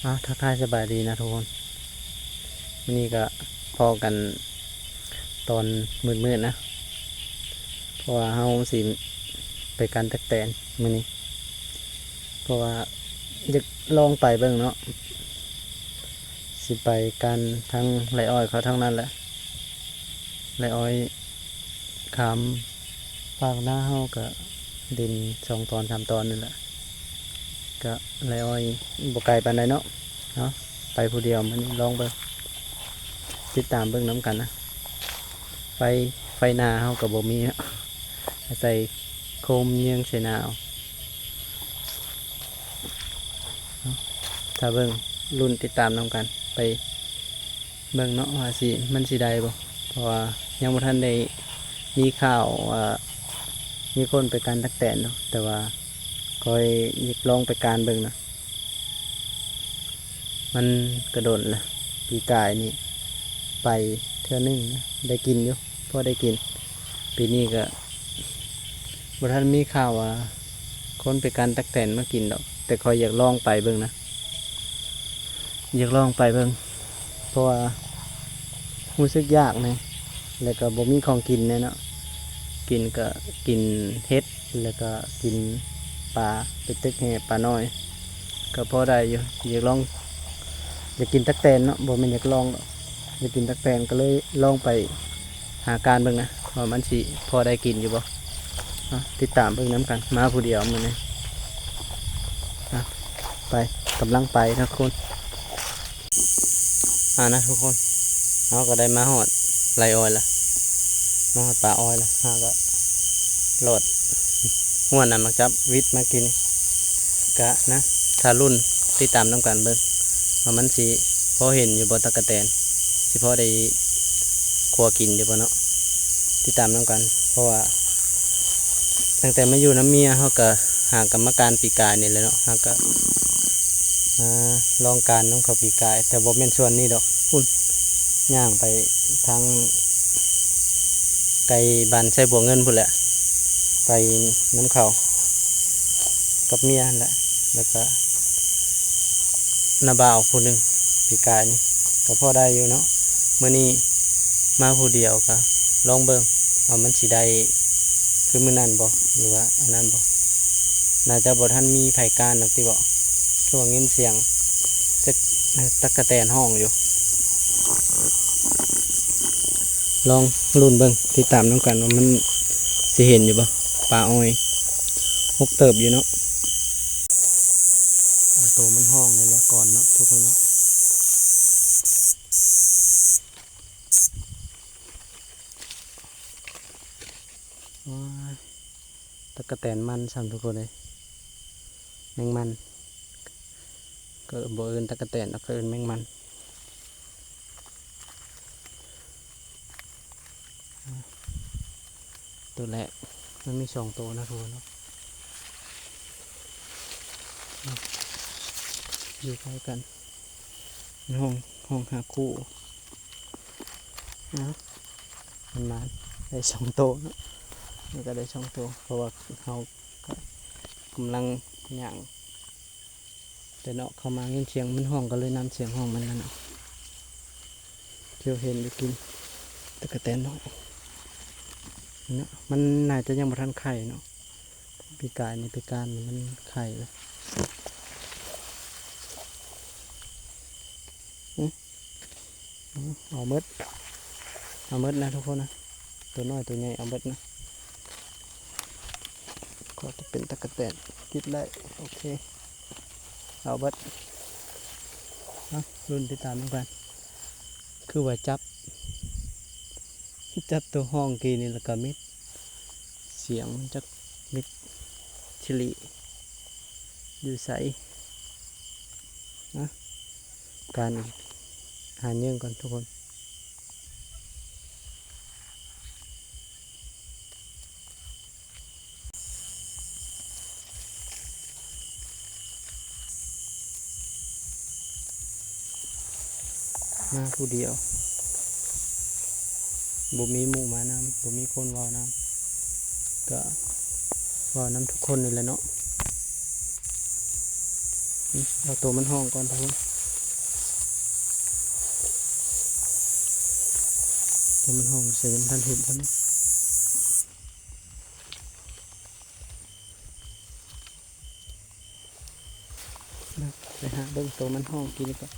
ເອົາ ທັກທາຍສະບາຍດີນະທຸກຄົນ. ມື້ນີ້ກະພໍ້ກັນຕອນມືດໆນະ ເພາະວ່າເຮົາຊິໄປການຕັກແຕນມື້ນີ້ ເພາະວ່າຢາກລອງໄປເບິ່ງເນາະ ຊິໄປການທາງໄຮ່ອ້ອຍເຂົາທາງນັ້ນແຫຼະ ໄຮ່ອ້ອຍ ຂ້າມຟາກນາເຮົາກະດິນສອງຕອນສາມຕອນນີ້ແຫຼະ ກະໄຮ່ອ້ອຍບໍ່ໄກປານໃດເນາະ. ເອົາ ໄປຜູ້ດຽວມື້ນີ້ລອງເບິ່ງ ຕິດຕາມເບິ່ງນຳກັນນະ. ໄຟ ໄຟນາເຮົາກະບໍ່ມີເນາະ ອາໄສໂຄມເຍືອງໄຊນາເອົາ. ເອົາ ຖ້າເບິ່ງ ລຸ້ນຕິດຕາມນຳກັນ ໄປ ເບິ່ງເນາະວ່າຊິ ມັນຊິໄດ້ບໍ່ ເພາະວ່າຍັງບໍ່ທັນໄດ້ມີຂ່າວວ່າມີຄົນໄປການຕັກແຕນເນາະ ແຕ່ວ່າຂ້ອຍຢາກລອງໄປການເບິ່ງນະ. ມັນກະດົນລະ ປີກາຍນີ້ໄປເທື່ອໜຶ່ງນະ ໄດ້ກິນຢູ່ ພໍໄດ້ກິນ. ປີນີ້ກະບໍ່ທັນມີຂ່າວວ່າຄົນໄປການຕັກແຕນມາກິນດອກ ແຕ່ຂ້ອຍຢາກລອງໄປເບິ່ງນະ. ຢາກລອງໄປເບິ່ງ ເພາະວ່າຮູ້ສຶກຢາກແດ່ ແລ້ວກະບໍ່ມີຂອງກິນແດ່ເນາະ ກິນກະກິນເຫັດ ແລ້ວກະກິນປາ ໄປຕຶກແຫປານ້ອຍ ກະພໍໄດ້ຢູ່. ຢາກລອງ ຢາກກິນຕັກແຕນເນາະ ບໍ່ແມ່ນຢາກລອງດອກ ຢາກກິນຕັກແຕນ ກະເລີຍລອງໄປ ຫາການເບິ່ງນະ ວ່າມັນຊິພໍໄດ້ກິນຢູ່ບໍ່. ເອົາ ຕິດຕາມເບິ່ງນຳກັນ ມາຜູ້ດຽວມື້ນີ້. ເອົາ ໄປ ກຳລັງໄປນະທຸກຄົນ. ເອົານະທຸກຄົນ ເຮົາກະໄດ້ມາຮອດໄຮ່ອ້ອຍລະ ມາຮອດປ່າອ້ອຍລະ ເຮົາກະລອດ ຫ້ວນນະ ໝາກຈັບວິດມາກິນ ກະນະ ຖ້າລຸ້ນຕິດຕາມນຳກັນເບິ່ງ ວ່າມັນຊິພໍເຫັນຢູ່ບໍ່ຕັກກະແຕນ ຊິພໍໄດ້ຂົ້ວກິນຢູ່ບໍ່ເນາະ. ຕິດຕາມນຳກັນ ເພາະວ່າຕັ້ງແຕ່ມາຢູ່ນຳເມຍ ເຮົາກະຫາກຳມາການປີກາຍນີ້ແຫຼະເນາະ ເຮົາກະມາລອງການນຳເຂົາປີກາຍ ແຕ່ບໍ່ແມ່ນສ່ວນນີ້ດອກ ພຸ້ນ ຍ່າງໄປທາງໄກບ້ານໄຊບົວເງິນພຸ້ນແຫຼະ ໄປນຳເຂົາກັບເມຍຫັ້ນແຫຼະ ແລ້ວກະ ນ້າບ່າວຜູ້ໜຶ່ງ ປີກາຍນີ້ກະພໍໄດ້ຢູ່ເນາະ. ມື້ນີ້ມາຜູ້ດຽວກະລອງເບິ່ງວ່າມັນຊິໄດ້ຄືມື້ນັ້ນບໍ່ ຫຼືວ່າອັນນັ້ນບໍ່. ໜ້າຈະບໍ່ທັນມີໃຜການດອກຕິເບາະ ຄືວ່າຍິນສຽງຈັກ ຕັກກະແຕນຮ້ອງຢູ່. ລອງລຸ້ນເບິ່ງ ຕິດຕາມນຳກັນວ່າມັນຊິເຫັນຢູ່ບໍ່ ປ່າອ້ອຍ ຮົກເຕີບຢູ່ເນາະ. ເອົາໂຕມັນຮ້ອງໄດ້ແລ້ວກ່ອນເນາະທຸກຄົນເນາະ. ໂອ້ຍ ຕັກກະແຕນມັນຊ້ຳທຸກຄົນເອີຍ ແມງມັນ ກະບໍ່ເອີ້ນຕັກກະແຕນດອກ ເຂົາເອີ້ນແມງມັນ. ໂຕແລກ ມັນມີສອງໂຕນະທຸກຄົນເນາະ ຢູ່ໃກ້ກັນ ຮ້ອງ ຮ້ອງຫາຄູ່. ເອົາ ມັນມາໄດ້ສອງໂຕເນາະ ມັນກະໄດ້ສອງໂຕ ເພາະວ່າເຮົາກະກຳລັງຍ່າງ ແຕ່ເນາະ ເຂົ້າມາຍິນສຽງມັນຮ້ອງ ກະເລີຍນຳສຽງຮ້ອງມັນນັ້ນເນາະ ທີ່ເຫັນຢູ່ກິນຕະກະແຕນນ້ອຍເນາະ. ມັນໜ້າຈະຍັງບໍ່ທັນໄຂ່ເນາະ ປີກາຍນີ້ ປີກາຍນີ້ມັນໄຂ່ແລ້ວ. ອື ເອົາໝົດ ເອົາໝົດນະທຸກຄົນນະ ໂຕນ້ອຍໂຕໃຫຍ່ເອົາເບິດນະ. ກໍຈະເປັນຕະກະແຕນກິນໄດ້. ໂອເຄ ເອົາເບິດ. ເອົາ ລຸ້ນຕິດຕາມນຳກັນ. ຄືວ່າຈັບ ຈັບໂຕຮ້ອງກີ້ນີ້ແລ້ວກໍມິດ ສຽງມັນຈັກມິດ ຊິລິຢູ່ໃສນະ. ການຫາເຍິງກ່ອນທຸກຄົນ. ມາຜູ້ດຽວ ບໍ່ມີໝູ່ມານຳ ບໍ່ມີຄົນເວົ້ານຳ ກະເວົ້ານຳທຸກຄົນນີ້ແຫຼະເນາະ. ເອົາໂຕມັນຮ້ອງກ່ອນທຸກຄົນ. ແຕ່ມັນຮ້ອງໃສ່ ຍັງບໍ່ທັນເຫັນເທົ່ານັ້ນ. ໄປຫາເບິ່ງໂຕມັນຮ້ອງກີ້ນີ້ກ່ອນ.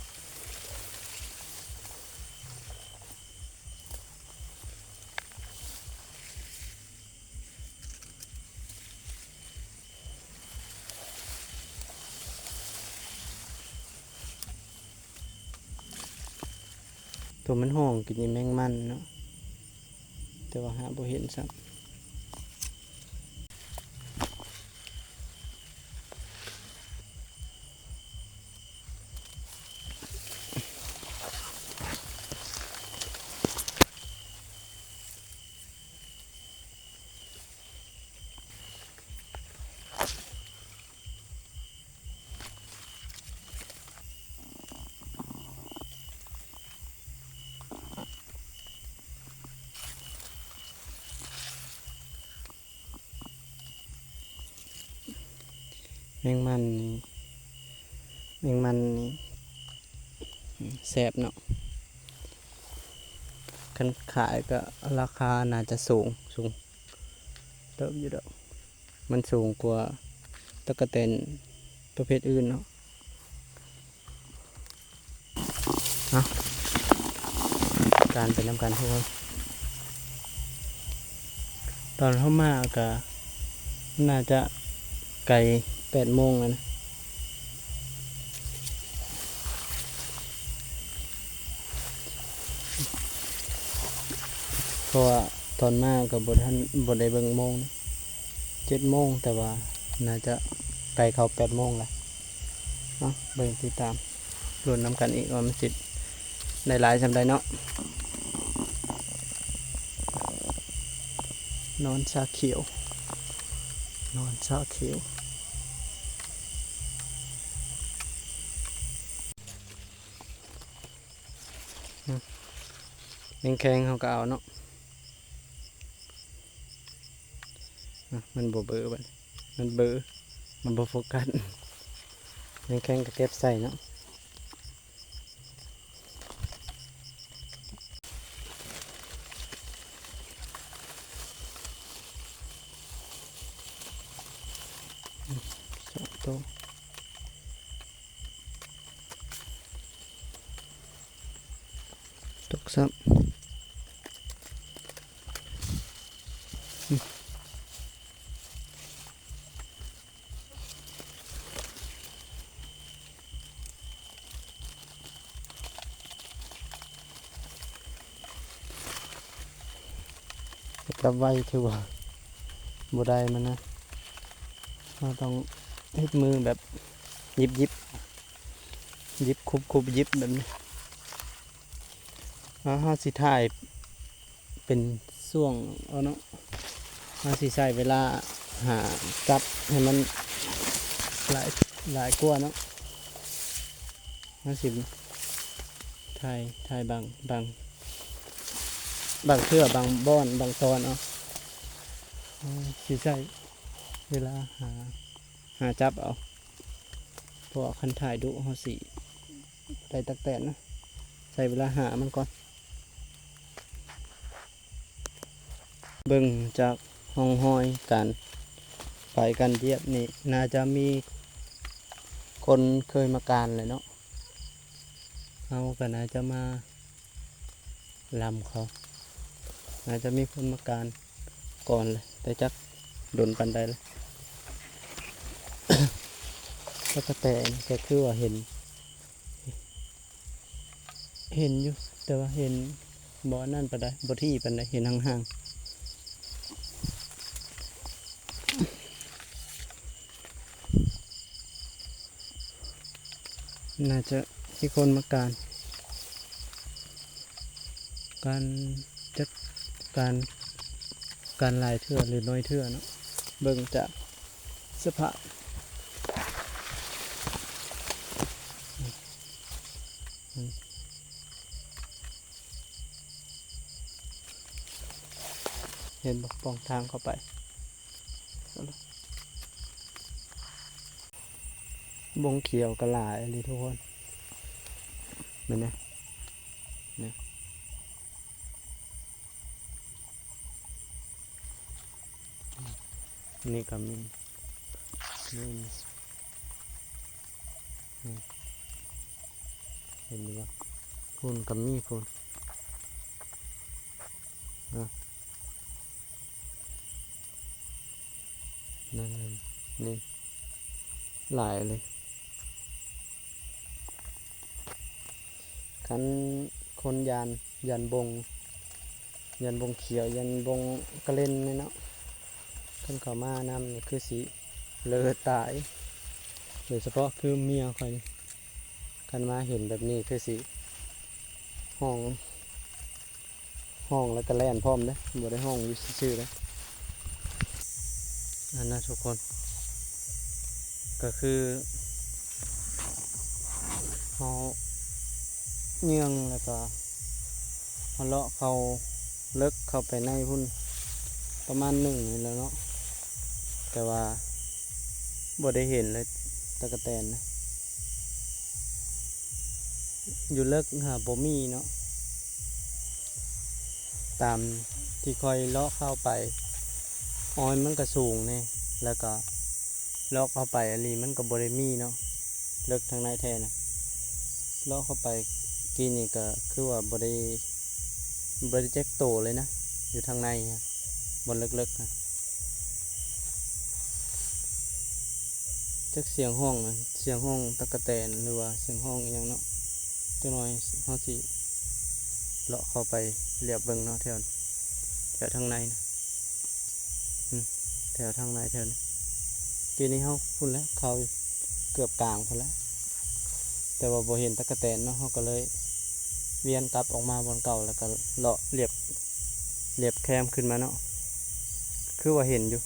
ໂຕມັນຮ້ອງກິນອີ່ແມງມັນເນາະ ແຕ່ວ່າຫາບໍ່ເຫັນຊ້ຳ. ແມງມັນນີ້ ແມງມັນນີ້ແຊບເນາະ ຄັນຂາຍກໍລາຄາໜ້າຈະສູງ ສູງເຕີບຢູ່ດອກ. ມັນສູງກວ່າຕັກກະແຕນປະເພດອື່ນເນາະ. ເອົາ ການໄປນຳກັນທຸກຄົນ. ຕອນເຮົາມາກໍໜ້າຈະໄກແປດໂມງແລ້ວນະ. ເພາະວ່າຕອນມາກໍບໍ່ທັນ ບໍ່ໄດ້ເບິ່ງໂມງນະ ເຈັດໂມງ ແຕ່ວ່າໜ້າຈະໃກ້ເຂົ້າແປດໂມງແລ້ວ. ເອົາ ເບິ່ງຕິດຕາມ ລຸ້ນນຳກັນອີກວ່າມັນຊິໄດ້ຫຼາຍສ່ຳໃດເນາະ. ນອນຊາຂຽວ ນອນຊາຂຽວ. ອືມ ແມງແຄງເຮົາກໍເອົາເນາະ. ອະ ມັນບໍ່ເບີບັດ ມັນເບີ ມັນບໍ່ໂຟກັສ. ແມງແຄງກໍເກັບໃສ່ເນາະ. ອືມ ສອງໂຕ. ຕົກຊ້ຳ ຈັບໄວ້ຖືວ່າບໍ່ໄດ້ມັນນະ. ເຮົາຕ້ອງເຮັດມືແບບຫຍິບໆ ຫຍິບຄຸບໆ ຫຍິບແບບນີ້. ເຮົາ ເຮົາຊິຖ່າຍເປັນຊ່ວງເອົາເນາະ. ເຮົາຊິໃຊ້ເວລາຫາຈັບໃຫ້ມັນຫຼາຍ ຫຼາຍກວ່າເນາະ. ເຮົາຊິຖ່າຍ ຖ່າຍບາງ ບາງ ບາງເທື່ອ ບາງບ່ອນ ບາງຕອນເອົາ. ເຮົາຊິໃຊ້ເວລາຫາ ຫາຈັບເອົາ ເພາະວ່າຄັນຖ່າຍດຸເຮົາຊິບໍ່ໄດ້ຕັກແຕນນະ. ໃຊ້ເວລາຫາມັນກ່ອນ. ເບິ່ງຈາກຮ່ອງຮອຍການໄປການຢຽບນີ້ ໜ້າຈະມີຄົນເຄີຍມາການແຫຼະເນາະ. ເຮົາກໍໜ້າຈະມາ ລຳເຂົາ ໜ້າຈະມີຄົນມາການກ່ອນແຫຼະ ແຕ່ຈັກດົນປານໃດລະ. ຕັກກະແຕນກໍຄືວ່າເຫັນ ເຫັນຢູ່ ແຕ່ວ່າເຫັນບໍ່ອັນນັ້ນປານໃດ ບໍ່ຖີ່ປານໃດ ເຫັນຫ່າງໆ. ໜ້າຈະມີຄົນມາການ ການຈັດການ ການຫຼາຍເທື່ອ ຫຼື ໜ້ອຍເທື່ອເນາະ ເບິ່ງຈາກສະພາບ. ເຫັນບໍ່ ປ່ອງທາງເຂົ້າໄປ ບົງຂຽວກໍຫຼາຍອີ່ຫຼີທຸກຄົນ ແມ່ນແນະ ນີ້. ນີ້ກໍມີ ນີ້ ນີ້ ນີ້ ເຫັນຢູ່ບໍ່? ພຸ້ນກໍມີພຸ້ນ ນະ ນັ້ນ ນີ້ ຫຼາຍເລີຍ. ຄັນຄົນຢ້ານ ຢ້ານບົງ ຢ້ານບົງຂຽວ ຢ້ານບົງກະເລັນນີ້ເນາະ ຄັນເຂົາມານຳນີ້ຄືຊິເລີຕາຍ ໂດຍສະເພາະຄືເມຍຂ້ອຍນີ້ ຄັນມາເຫັນແບບນີ້ຄືຊິຮ້ອງ ຮ້ອງແລ້ວກໍແລ່ນພ້ອມເດ້ ບໍ່ໄດ້ຮ້ອງຢູ່ຊື່ໆເດ້. ອັນນະທຸກຄົນ ກໍຄືເຮົາເຍືອງ ແລ້ວກໍເຮົາເລາະເຂົ້າເລິກເຂົ້າໄປໃນພຸ້ນ ປະມານໜຶ່ງນີ້ແຫຼະເນາະ ແຕ່ວ່າບໍ່ໄດ້ເຫັນເລີຍ ຕະກະແຕນນະ. ຢູ່ເລິກຫາບໍ່ມີເນາະ ຕາມທີ່ຂ້ອຍເລາະເຂົ້າໄປ ອອຍມັນກະສູງແດ່ ແລ້ວກະເລາະເຂົ້າໄປອີ່ຫຼີມັນກະບໍ່ໄດ້ມີເນາະ ເລິກທາງໃນແທ້ນະ. ເລາະເຂົ້າໄປກີ້ນີ້ກະຄືວ່າບໍ່ໄດ້ ບໍ່ໄດ້ຈັກໂຕເລີຍນະ ຢູ່ທາງໃນ ບ່ອນເລິກໆນະ. ຈັກສຽງຮ້ອງນະ ສຽງຮ້ອງຕະກະແຕນ ຫຼືວ່າສຽງຮ້ອງອີ່ຫຍັງເນາະ. ຈັກໜ່ອຍເຮົາຊິເລາະເຂົ້າໄປລຽບເບິ່ງເນາະ ແຖວ ແຖວທາງໃນນະ ອືມ ແຖວທາງໃນແຖວນີ້. ກີ້ນີ້ເຮົາພຸ້ນແຫຼະ ເຂົ້າເກືອບກາງພຸ້ນແຫຼະ ແຕ່ວ່າບໍ່ເຫັນຕະກະແຕນເນາະ ເຮົາກໍເລີຍວຽນກັບອອກມາບ່ອນເກົ່າ ແລ້ວກໍເລາະລຽບ ລຽບແຄມຂຶ້ນມາເນາະ ຄືວ່າເຫັນຢູ່.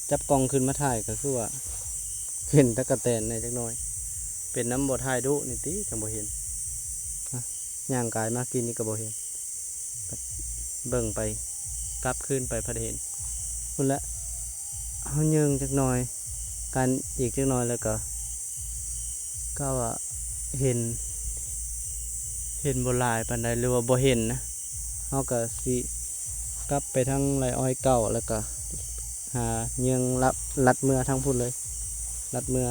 ຈັບກ້ອງຂຶ້ນມາຖ່າຍກໍຄືວ່າເຫັນຕະກະແຕນແດ່ຈັກໜ່ອຍ ເປັນນຳບໍ່ຖ່າຍດຸນີ້ຕິ ຈັ່ງບໍ່ເຫັນ. ຍ່າງກາຍມາກີ້ນີ້ກໍບໍ່ເຫັນ ເບິ່ງໄປ ກັບຄືນໄປພັດເຫັນ ພຸ້ນແຫຼະ. ເຮົາເຍີງຈັກໜ່ອຍ ກັນອີກຈັກໜ່ອຍ ແລ້ວກໍ ກໍວ່າເຫັນ ເຫັນບໍ່ຫຼາຍປານໃດ ຫຼືວ່າບໍ່ເຫັນນະ ເຮົາກໍຊິກັບໄປທາງໄຮ່ອ້ອຍເກົ່າ ແລ້ວກໍຫາເຍີງລັດ ລັດເມືອທາງພຸ້ນເລີຍ ລັດເມືອ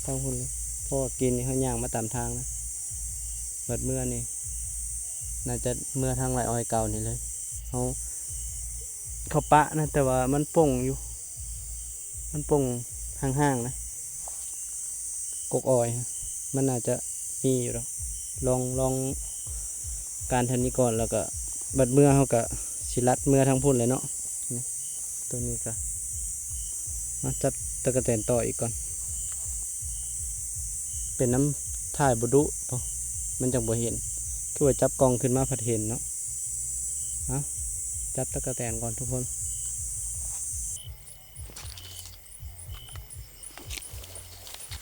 ທາງພຸ້ນເລີຍ ເພາະວ່າກີ້ນີ້ເຮົາຍ່າງມາຕາມທາງນະ ບັດເມືອນີ້ ໜ້າຈະເມືອທາງໄຮ່ອ້ອຍເກົ່ານີ້ເລີຍ. ເຮົາ ເຂົາປະນະ ແຕ່ວ່າມັນປົ່ງຢູ່ ມັນປົ່ງຫ່າງໆນະ ກົກອ້ອຍມັນໜ້າຈະມີຢູ່ດອກ. ລອງ ລອງການເທົ່ານີ້ກ່ອນ ແລ້ວກະບັດເມືອເຮົາກະຊິລັດເມືອທາງພຸ້ນແຫຼະເນາະ. ນີ້ ໂຕນີ້ກະມາຈັບຕະກະແຕນຕໍ່ອີກກ່ອນ ເປັນນຳຖ່າຍບໍ່ດຸບໍ ມັນຈັ່ງບໍ່ເຫັນ ຄືວ່າຈັບກ້ອງຂຶ້ນມາພັດເຫັນເນາະ. ເອົາ ຈັບຕະກະແຕນກ່ອນທຸກຄົນ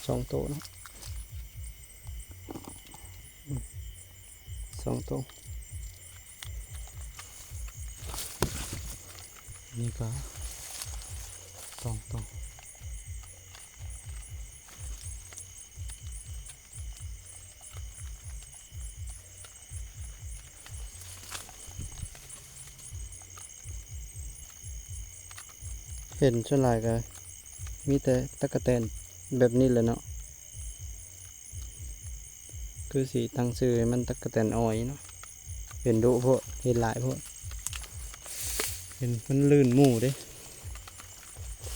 ສອງໂຕເນາະ ສອງໂຕ ນີ້ກະສອງໂຕ. ເຫັນສ່ວນຫຼາຍກະມີແຕ່ຕະກະແຕນແບບນີ້ແຫຼະເນາະ ຄືຊິຕັ້ງຊື່ໃຫ້ມັນຕະກະແຕນອ້ອຍເນາະ. ເຫັນດຸໂພດ ເຫັນຫຼາຍໂພດ ເຫັນມັນລື່ນໝູ່ເດ້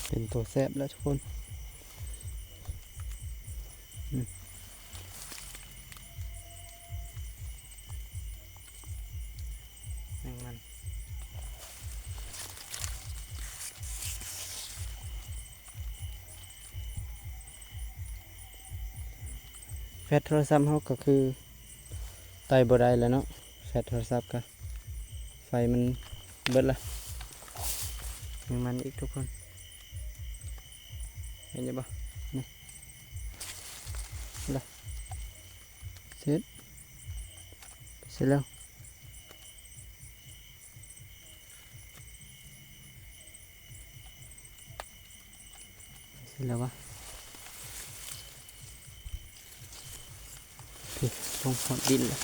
ເປັນໂຕແຊບແລ້ວທຸກຄົນ. ອືມ ແມງມັນ ແຟດໂທລະສັບເຮົາກໍຄືໄຕ່ບໍ່ໄດ້ແລ້ວເນາະ ແຟດໂທລະສັບກໍໄຟມັນເບິດລະ. ແມງມັນອີກທຸກຄົນ ເຫັນຢູ່ບໍ່? ນີ້ລະ ເສັດ ເສັດແລ້ວ. ເສັດແລ້ວວະ ໂອ້ຍ ລົງຮອດດິນແລ້ວ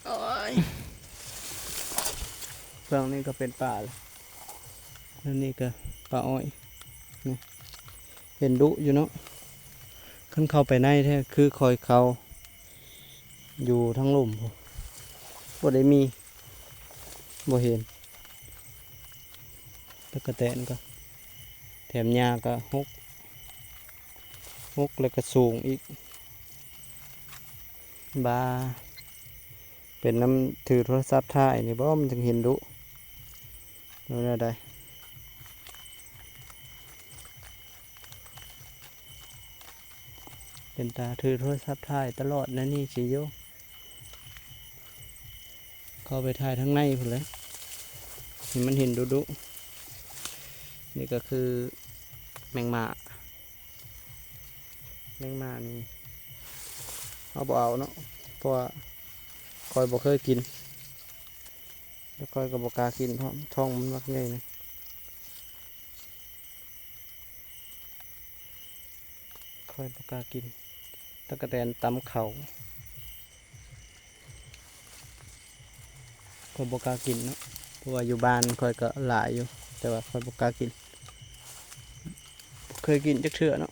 ໂອ້ຍ ເບື້ອງນີ້ກໍເປັນປ່າແລ້ວ ແລ້ວນີ້ກໍໄປ ປາອ້ອຍ ນີ້ ເຫັນດຸຢູ່ເນາະ. ຄັນເຂົ້າໄປໃນແທ້ ຄືຂ້ອຍເຂົ້າຢູ່ທາງລຸ່ມພຸ້ນ ບໍ່ໄດ້ມີ ບໍ່ເຫັນ. ຕະກະແຕນກໍ ແຖມຫຍ້າກໍຮົກ ຮົກແລ້ວກໍສູງອີກ. ບາ ເປັນນຳຖືໂທລະສັບຖ່າຍນີ້ບໍ່ ມັນຈຶ່ງເຫັນດຸ ຫຼືແນວໃດ? ເປັນຕາຖືໂທລະສັບຖ່າຍຕະຫຼອດແນວນີ້ຊິຢູ່. ເຂົ້າໄປຖ່າຍທາງໃນພຸ້ນແຫຼະ ໃຫ້ມັນເຫັນດຸໆ. ນີ້ກໍຄືແມງມ້າ ແມງມ້ານີ້ເຮົາບໍ່ເອົາເນາະ ເພາະວ່າຂ້ອຍບໍ່ເຄີຍກິນ ແລ້ວຂ້ອຍກໍບໍ່ກ້າກິນພ້ອມ ທ້ອງມັນບັກໃຫຍ່ນະ. ຂ້ອຍບໍ່ກ້າກິນ ຕະກະແຕນຕຳເຂົ້າ ຂ້ອຍບໍ່ກ້າກິນເນາະ ເພາະວ່າຢູ່ບ້ານຂ້ອຍກໍຫຼາຍຢູ່ ແຕ່ວ່າຂ້ອຍບໍ່ກ້າກິນ ບໍ່ເຄີຍກິນຈັກເທື່ອເນາະ.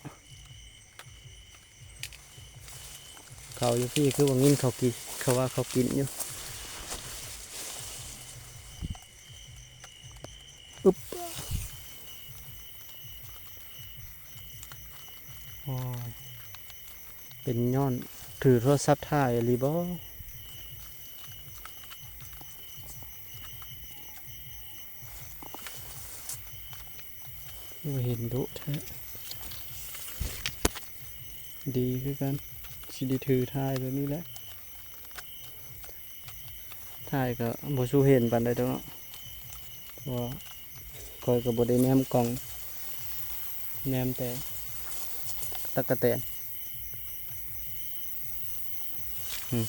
ເຂົາຢູ່ພີ້ຄືວ່າຍິນເຂົາກິນ ເຂົາວ່າເຂົາກິນຢູ່. ອຶບ ໂອ້ຍ ເປັນຍ້ອນຖືໂທລະສັບຖ່າຍອີ່ຫຼີບໍ່? ຄືວ່າເຫັນດຸແທ້ ດີຄືກັນ ຊິໄດ້ຖືຖ່າຍແບບນີ້ແຫຼະ. ຖ່າຍກໍບໍ່ສູ້ເຫັນປານໃດດອກເນາະ ເພາະວ່າຂ້ອຍກໍບໍ່ໄດ້ແນມກ້ອງ ແນມແຕ່ຕະກະແຕນ. ອືມ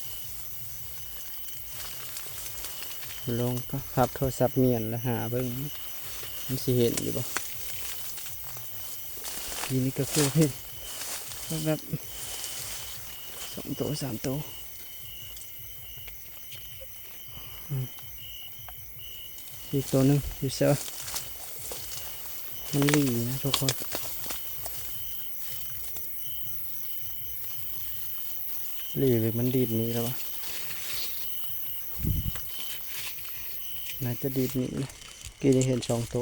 ລອງພັບໂທລະສັບມ້ຽນແລ້ວຫາເບິ່ງ ມັນຊິເຫັນຢູ່ບໍ່? ກີ້ນີ້ກໍຄືເຫັນແວບໆ ສອງໂຕ ສາມໂຕ. ອືມ ອີກໂຕໜຶ່ງຢູ່ໃສວະ? ມັນຫຼີ່ນະທຸກຄົນ ຫຼີ່ ຫຼືມັນດີດໜີແລ້ວວະ? ໜ້າຈະດີດໜີນະ ກີ້ນີ້ເຫັນສອງໂຕ.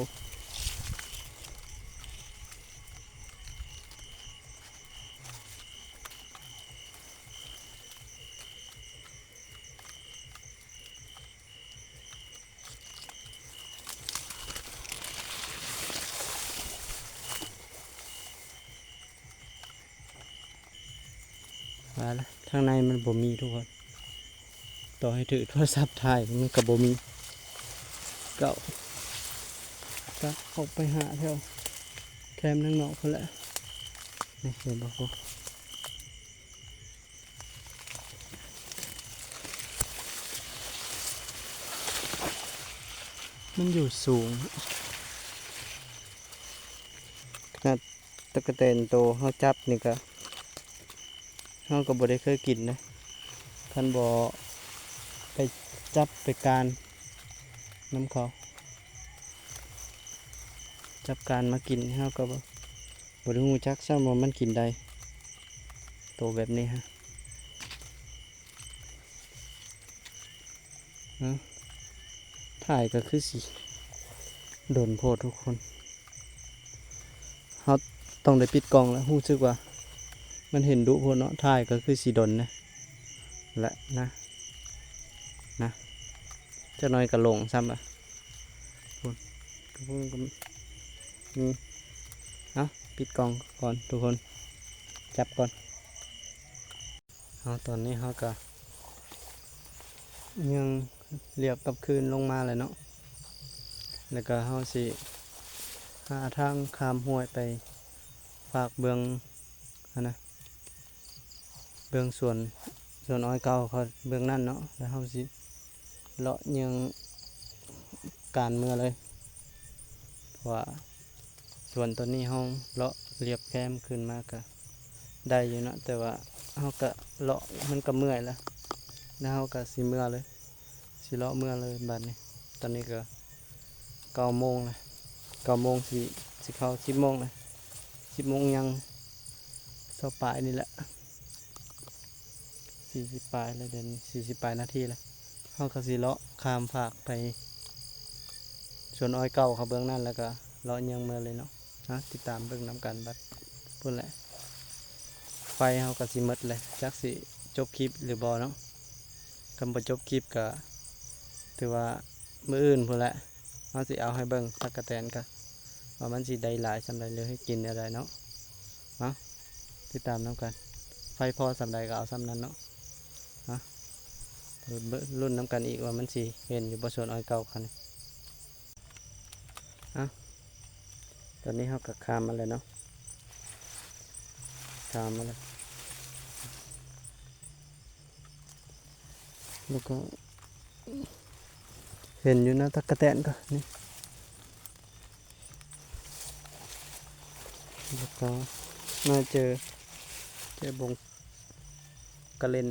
ວ່າລະ ທາງໃນມັນບໍ່ມີທຸກຄົນ ຕໍ່ໃຫ້ຖືໂທລະສັບຖ່າຍມັນກໍບໍ່ມີ. ເກົ້າ ກະອອກໄປຫາແຖວແຄມທາງນອກພຸ້ນແຫຼະ. ນີ້ເຫັນບໍ່? ມັນຢູ່ສູງ ຂະໜາດຕະກະແຕນໂຕເຮົາຈັບນີ້ກະ ເຮົາກໍບໍ່ໄດ້ເຄີຍກິນເດ້ ຄັນບໍ່ໄປຈັບໄປການນຳເຂົາ ຈັບການມາກິນ ເຮົາກໍບໍ່ ບໍ່ໄດ້ຮູ້ຈັກຊ້ຳວ່າມັນກິນໄດ້ ໂຕແບບນີ້ຮະ. ເອີ ຖ່າຍກໍຄືຊິດົນໂພດທຸກຄົນ ເຮົາຕ້ອງໄດ້ປິດກ້ອງແລ້ວ ຮູ້ສຶກວ່າມັນເຫັນດຸໂພດເນາະ ຖ່າຍກໍຄືຊິດົນນະ ແລະນະ ນະ ຈັກໜ້ອຍກໍຫຼົງຊ້ຳລະ. ພຸ້ນ ພຸ້ນກໍມີ ເອົາ ປິດກ້ອງກ່ອນທຸກຄົນ ຈັບກ່ອນ. ເອົາ ຕອນນີ້ເຮົາກະຍັງລຽບກັບຄືນລົງມາແຫຼະເນາະ ແລ້ວກະເຮົາຊິຫາທາງຂ້າມຫ້ວຍໄປຟາກເບື້ອງ ຫັ້ນນະ ເບື້ອງສວນ ສວນອ້ອຍເກົ່າເຂົາເບື້ອງນັ້ນເນາະ ແລ້ວເຮົາຊິເລາະເຍືອງການເມືອເລີຍ ເພາະວ່າສວນຕອນນີ້ເຮົາເລາະລຽບແຄມຂຶ້ນມາກະໄດ້ຢູ່ເນາະ ແຕ່ວ່າເຮົາກະເລາະມັນກະເມື່ອຍລະ ແລ້ວເຮົາກະຊິເມືອເລີຍ ຊິເລາະເມືອເລີຍບາດນີ້. ຕອນນີ້ກະເກົ້າໂມງລະ ເກົ້າໂມງຊິ ຊິເຂົ້າສິບໂມງແລ້ວ ສິບໂມງຍັງຊາວປາຍນີ້ແຫຼະ ສີ່ສິບປາຍແລ້ວ ດຽວນີ້ສີ່ສິບປາຍນາທີແລ້ວ. ເຮົາກໍຊິເລາະຂ້າມຟາກໄປສວນອ້ອຍເກົ່າເຂົາເບື້ອງນັ້ນ ແລ້ວກໍເລາະເຍືອງເມືອເລີຍເນາະ. ເຮົາຕິດຕາມເບິ່ງນຳກັນບັດພຸ້ນແຫຼະ. ໄຟເຮົາກໍຊິໝົດແລ້ວ ຈັກຊິຈົບຄລິບຫຼືບໍ່ເນາະ. ຄັນບໍ່ຈົບຄລິບກໍຖືວ່າມື້ອື່ນພຸ້ນແຫຼະ ເຮົາຊິເອົາໃຫ້ເບິ່ງຕັກກະແຕນກະ ວ່າມັນຊິໄດ້ຫຼາຍສ່ຳໃດ ຫຼືເຮັດກິນແນວໃດເນາະ. ເອົາ ຕິດຕາມນຳກັນ ໄຟພໍສ່ຳໃດກໍເອົາສ່ຳນັ້ນເນາະ. ເອົາ ລຸ້ນນຳກັນອີກວ່າມັນຊິເຫັນຢູ່ບໍ່ສວນອ້ອຍເກົ່າຄັນ. ເອົາ ຕອນນີ້ເຮົາກໍຂ້າມມາແລ້ວເນາະ ຂ້າມມາແລ້ວ ແລ້ວກໍເຫັນຢູ່ນະ ຕັກກະແຕນກໍນີ້ ແລ້ວກໍມາເຈີ ເຈີບົງກະເລັນ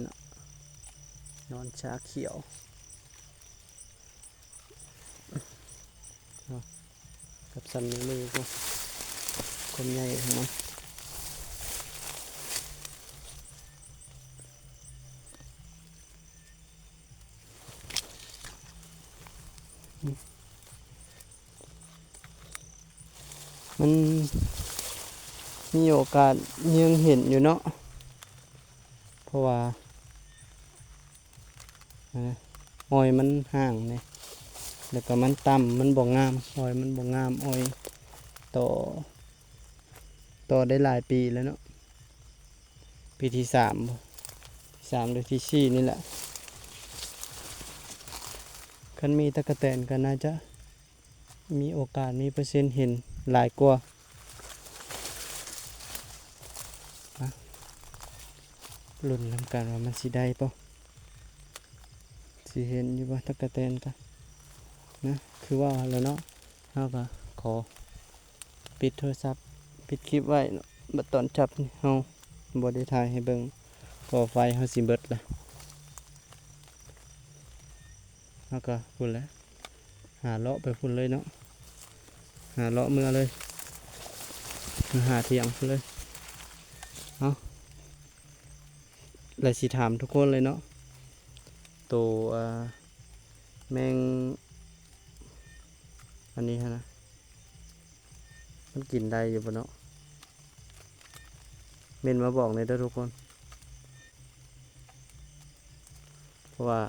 ນອນຊາຂຽວ. ເອົາ ຈັບສັ່ນມືໆ ໂອ້ ຄວາມໃຫຍ່ຂອງມັນ. ມັນມີໂອກາດເຍືອງເຫັນຢູ່ເນາະ ເພາະວ່າ ອາ ອອຍມັນຫ່າງເດ້ ແລ້ວກໍມັນຕ່ຳ ມັນບໍ່ງາມ ອອຍມັນບໍ່ງາມ ອອຍຕໍ່ ຕໍ່ໄດ້ຫຼາຍປີແລ້ວເນາະ ປີທີສາມ ທີສາມ ຫຼືທີສີ່ນີ້ແຫຼະ. ຄັນມີຕັກກະແຕນກໍໜ້າຈະ ມີໂອກາດ ມີເປີເຊັນເຫັນຫຼາຍກວ່າ. ມາ ລຸ້ນນຳກັນວ່າມັນຊິໄດ້ບໍ່ ຊິເຫັນຢູ່ບໍ່ຕັກກະແຕນກະນະ. ຄືວ່າຫັ້ນແຫຼະເນາະ ເຮົາກະຂໍປິດໂທລະສັບ ປິດຄລິບໄວ້ເນາະ. ບັດຕອນຈັບນີ້ເຮົາບໍ່ໄດ້ຖ່າຍໃຫ້ເບິ່ງ ເພາະວ່າໄຟເຮົາຊິເບິດລະ. ເຮົາກໍພຸ້ນແຫຼະ ຫາເລາະໄປພຸ້ນເລີຍເນາະ ຫາເລາະເມືອເລີຍ ເມືອຫາຖຽງພຸ້ນເລີຍ. ເອົາ ແລະຊິຖາມທຸກຄົນເລີຍເນາະ ໂຕ ອາ ແມງ ອັນນີ້ຫັ້ນນະ ມັນກິນໄດ້ຢູ່ບໍ່ເນາະ? ເມັ້ນມາບອກແດ່ເດີທຸກຄົນ ເພາະວ່າ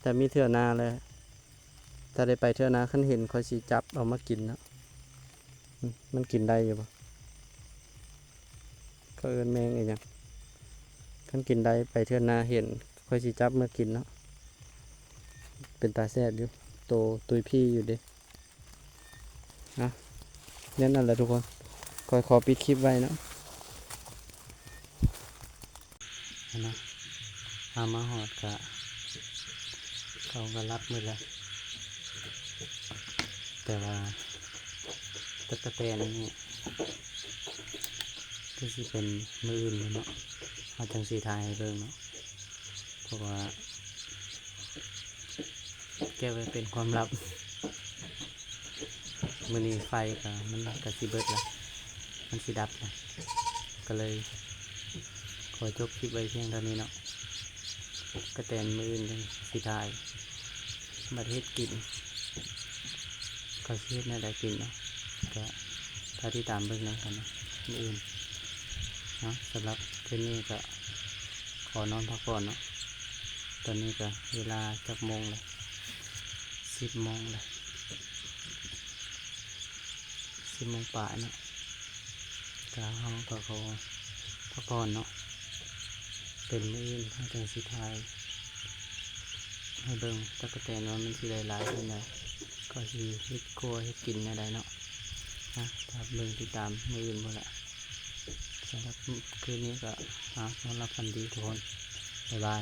ຖ້າມີເທື່ອໜ້າແລ້ວ ຖ້າໄດ້ໄປເທື່ອໜ້າ ຄັນເຫັນຂ້ອຍຊິຈັບເອົາມາກິນເນາະ. ອືມ ມັນກິນໄດ້ຢູ່ບໍ່? ເຂົາເອີ້ນແມງອີ່ຫຍັງ? ຄັນກິນໄດ້ ໄປເທື່ອໜ້າເຫັນ ຂ້ອຍຊິຈັບມາກິນເນາະ. ເປັນຕາແຊບຢູ່ ໂຕຕຸ້ຍພີ້ຢູ່ເດ. ອ່ະ ແນວນັ້ນແຫຼະທຸກຄົນ ຂ້ອຍຂໍປິດຄລິບໄວ້ເນາະ. ຫັ້ນນະ ເຮົາມາຮອດກະ ເຂົາກະຫຼັບໝົດແລ້ວ ແຕ່ວ່າຕັກກະແຕນນີ້ ຄືຊິເປັນມື້ອື່ນພຸ້ນເນາະ ເຮົາຈັ່ງຊິຖ່າຍໃຫ້ເບິ່ງເນາະ ເພາະວ່າເກັບໄວ້ເປັນຄວາມລັບ. ມື້ນີ້ໄຟກະ ມັນກະຊິເບິດລະ ມັນຊິດັບລະ ກະເລີຍຂໍຈົບຄລິບໄວ້ພຽງເທົ່ານີ້ເນາະ. ກະແຕນມື້ອື່ນຈັ່ງຊິຖ່າຍ ບັດເຮັດກິນ ເຂົາຊິເຮັດແນວໃດກິນເນາະ ກະຖ້າຕິດຕາມເບິ່ງນຳກັນເນາະ ມື້ອື່ນເນາະ. ສຳລັບຄືນນີ້ກະຂໍນອນພັກຜ່ອນເນາະ. ຕອນນີ້ກະເວລາຈັກໂມງລະ? ສິບໂມງລະ ສິບໂມງປາຍເນາະ. ກະເຮົາກະຂໍພັກຜ່ອນເນາະ ເປັນມື້ອື່ນເຮົາຈັ່ງຊິຖ່າຍໃຫ້ເບິ່ງຕັກກະແຕນວ່າມັນຊິໄດ້ຫຼາຍສ່ຳໃດ ເຂົາຊິເຮັດຄົວເຮັດກິນແນວໃດເນາະ. ອ່ະ ຖ້າເບິ່ງຕິດຕາມມື້ອື່ນພຸ້ນແຫຼະ. ສຳລັບຄືນນີ້ກະ ອ່ະ ນອນຫຼັບຝັນດີທຸກຄົນ ບາຍບາຍ.